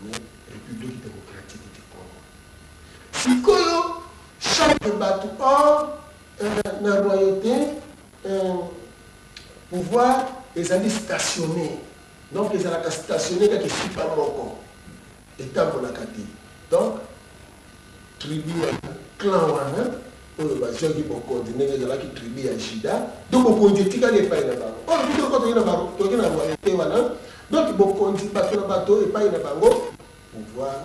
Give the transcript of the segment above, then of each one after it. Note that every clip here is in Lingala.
Mais République démocratique du Congo. Sikoyo chaque bato or na royauté pouvoir ezali stationné, donc ezalaka stationné kaka esika moko, etambolaka te. Donc tribu wana, clan wana oyo bazwaki bokonzi ndenge ezalaki tribu ya Juda, donc bokonzi etikali epai na bango. Oyo biso toki na royauté wana, donc bokonzi bato na bato epai na bango, pouvoir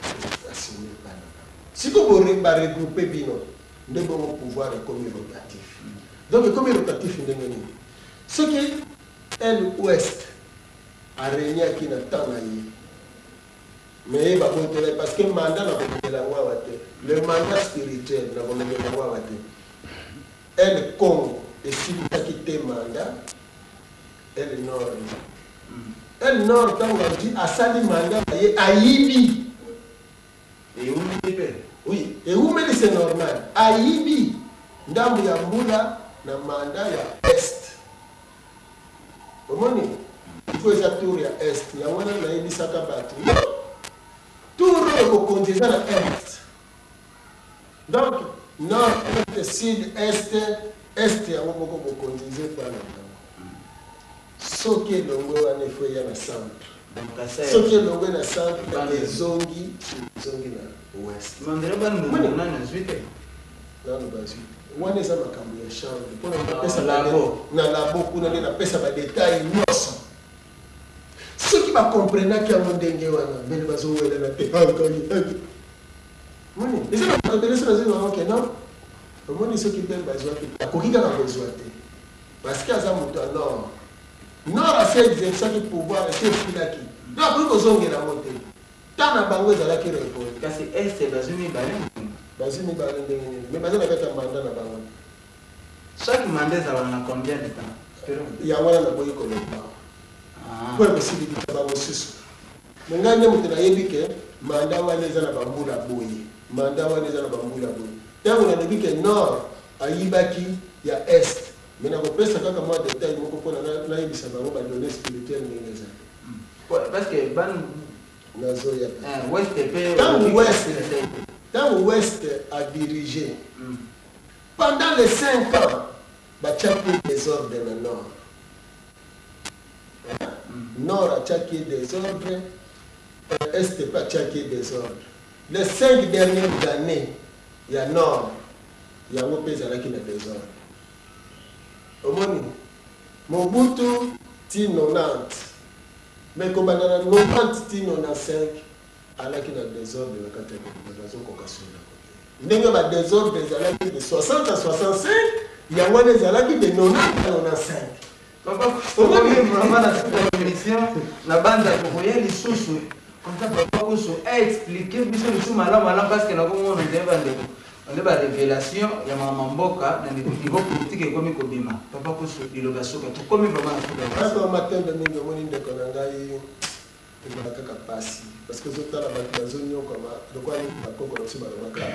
stationné epai na bango. Sikoyo baregroupe bino nde bongo pouvoir ekomi rotatif. Donc ekomi rotatif ndenge nini? Soki aile ouest aregnaki na temps na ye, mais ye babotela, parce que mandat nakomemela yango awa te, le mandat spirituel nakomemela yango awa te. Aile Congo esilisaki te mandat, aile nord, aile nord ntango azwi asali mandat na ye, ayibi. Ewumeli mpe. Oui, ewumeli, c'est normal. Ayibi ndambo ya mbula na mandat ya est. Omoni, ifo eza tour ya est. Yango wana nayebisaka bato, tour oyo bokonzi eza na est. Donc nord, est, sud, est, est yango moko bokonzi eza epa na bango. Soki elongwe wana, ifo eya na centre. Soki elongwe na centre, ezongi, ezongi na ouest. Mandela Bandundu nani azwi te? Nano bazwi te. Wana eza makambo ya chambre mpona napesa na labo kuna nde napesa badétails nyonso. Soki bakomprenaki yango ndenge wana, mbele bazowelana te. Moni eza na bato ebele. So nazwi bango ke non, omoni, soki mpe bazwaki, akoki kaka kozwa te, parce que aza moto ya nord. Nord asi exerçaki pouvoir, esi efilaki, donc akoki kozongela yango te. Ta na bango ezalaki révolte. Kasi est bazwi mibale. Bazwi mibale ndenge nini? Mais baza na kati ya mandat na bango. Chaque mandat ezalaka na combien de temps? Yango wana naboyi koloba mpo ya kosilikisa bamosusu. Me ngai nde moto nayebi ke mandat wana eza na bambula boye, mandat wana eza na bambula boye. Ntango nalobi ke nord ayibaki ya est, me nakopesa kaka mwa détail moko mpona nayebisa bango badonnées spirituelles ndenge ezali. Parce que ban Nazoya. Ouest mpe. Ntango ouest adirige pendant les 5 ans, batiaki désordre na nord. Nord atiaki désordre, est mpe atiaki désordre. Les 5 dernières années ya nord, yango mpe ezalaki na désordre. Omoni, Mobutu ti 90, mais kobanda na 90 ti 95 alaki na désordre na kati ya Congo. Nazokoka solako te ndenge badésordre ezalaki de 60 à 65, yango wana ezalaki de 90 à 95. Papa, tokomi vraiment na suka ya émission. Na banza kokoya lisusu comme ça, papa Kusu aexplique biso lisusu malamu malamu, parce que nakomona nzela bandeko nde barévélation ya mama mboka na niveau politique ekomi kobima. Papa Kusu, liloba suka, tokomi vraiment na suka. Aka matembe mingi. Omoni, ndeko na ngai, ezala kaka pasi, parce que ozotala bato bazonyokama lokola nini. Bakoko na biso balobaka,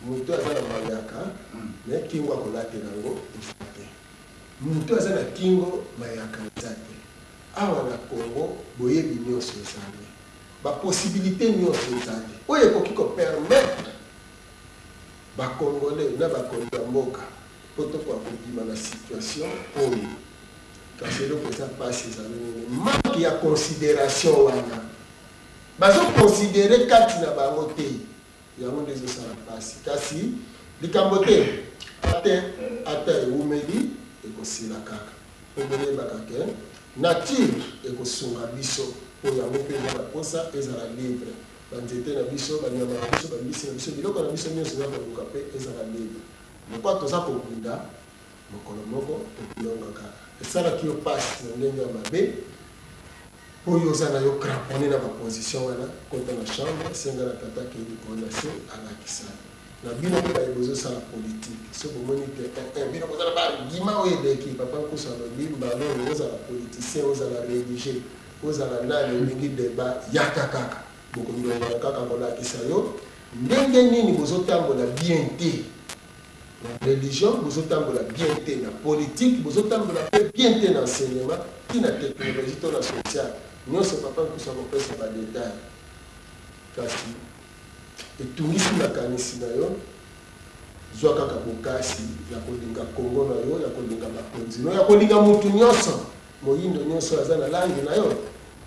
moto aza na mayaka me kingo akolatela yango eza te. Moto aza na kingo, mayaka eza te. Awa na Congo, boyebi nyonso ezali, bapossibilité nyonso ezali oyo ekoki kopermettre Bacongolais na bakonzi ya mboka mpo tokoka kobima na situation oyo. Kasi eloko eza mpasi ezali nini? Manque ya considération wana, bazoconsidérer kati na bango te. Yango nde ezosala mpasi. Kasi likambo te, ate ata ewumeli, ekosila kaka, mpo boyebaka ke nature ekosunga biso, mpo yango mpe eza na posa ezala libre. Banzete na biso, banyama na biso, bambisi na biso, biloko na biso nyonso eza koluka mpe ezala libre. Lokwa toza kobunda, mokolo moko tokolonga kaka. Esalaki yo mpasi na ndenge ya mabe mpo yo oza na yo cramponné na baposition wana. Kota na chambre, senga na tata akei likolo na se, alakisa na bino mpe baye bozosala politike. So bomoni te, bino boza na baargument oyo eleki. Papa Nkusu alobi mbala oyo, ozala politicien, ozala religieux, ozala nani, olingi débat, yaka kaka, bokondongana kaka. Kolakisa yo ndenge nini bozotambola bien te na religion, bozotambola bien te na politique, bozotambola mpe bien te na enseignement, ti na technologie to na social. Nyonso papa Nkusu akopesa ba details. Kasi etungisi makanisi na yo, zwa kaka bokasi ya kolinga Congo na yo, ya kolinga bakonzi no, ya kolinga mutu nyonso, moyindo nyonso oyo aza na langi na yo,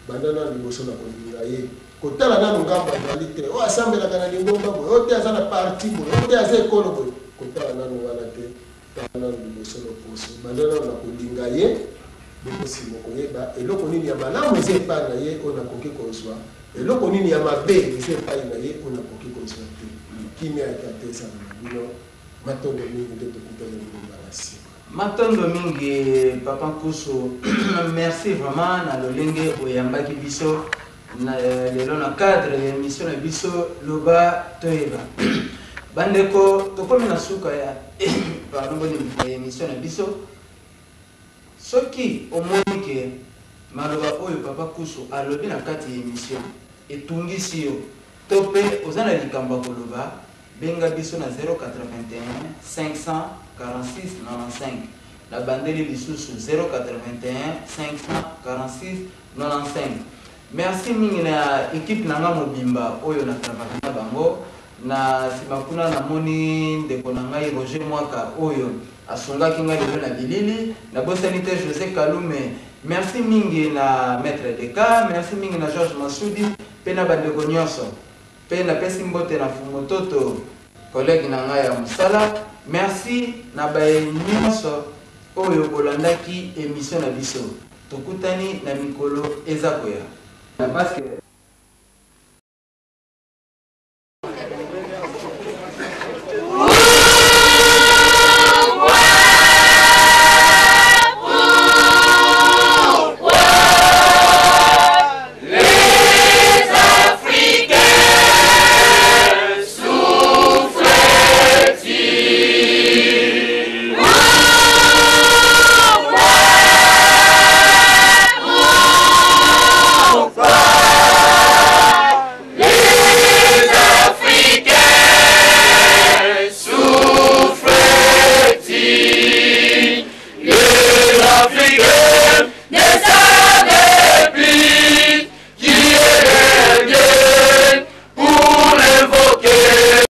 banda nanu liboso na kolinga ye. Kotala nanu ngambo azali te, oyo asambelaka na lingomba boye, oyo te aza na parti boye, oyo te aza ekolo boye. Kotala nanu wana te, tala nanu liboso loposo, banda nanu na kolinga ye, bongo sima okoyeba eloko nini ya malamu eza epai na ye oyo nakoki kozwa, eloko nini ya mabe eza epai na ye oyo nakoki kozwa te. Kimia ya Tata ezala na bino. Matondo mingi nde tokutani mbala sima. Matondo mingi papa Nkusu, merci vraiment na lolenge oyambaki biso na lelo na cadre ya emission na biso Loba Toyeba. Bandeko tokomi na suka ya pardon bolimbisa ya emission na biso. Soki omoni ke maloba oyo papa Kusu alobi na kati ya emission etungisi yo to pe oza na likambo ya koloba, benga biso na 081 546 95. Na bandeli lisusu 081 546 95. Merci mingi na equipe na nga mobimba oyo na travailla na bango. Na sima kuna na moni ndeko na ngai Roger Mwaka oyo asungaki ngai lelo na bilili. Na bosani te Jose Kalume. Merci mingi na Maitre Deka, merci mingi na Georges Masudi pe na ba ndeko nionso. Pe na pesi mbote na Fumu Toto, collegue na ngai ya musala. Merci na baye nionso oyo bolandaki emission na biso. Tokutani na mikolo eza koya. Parce que.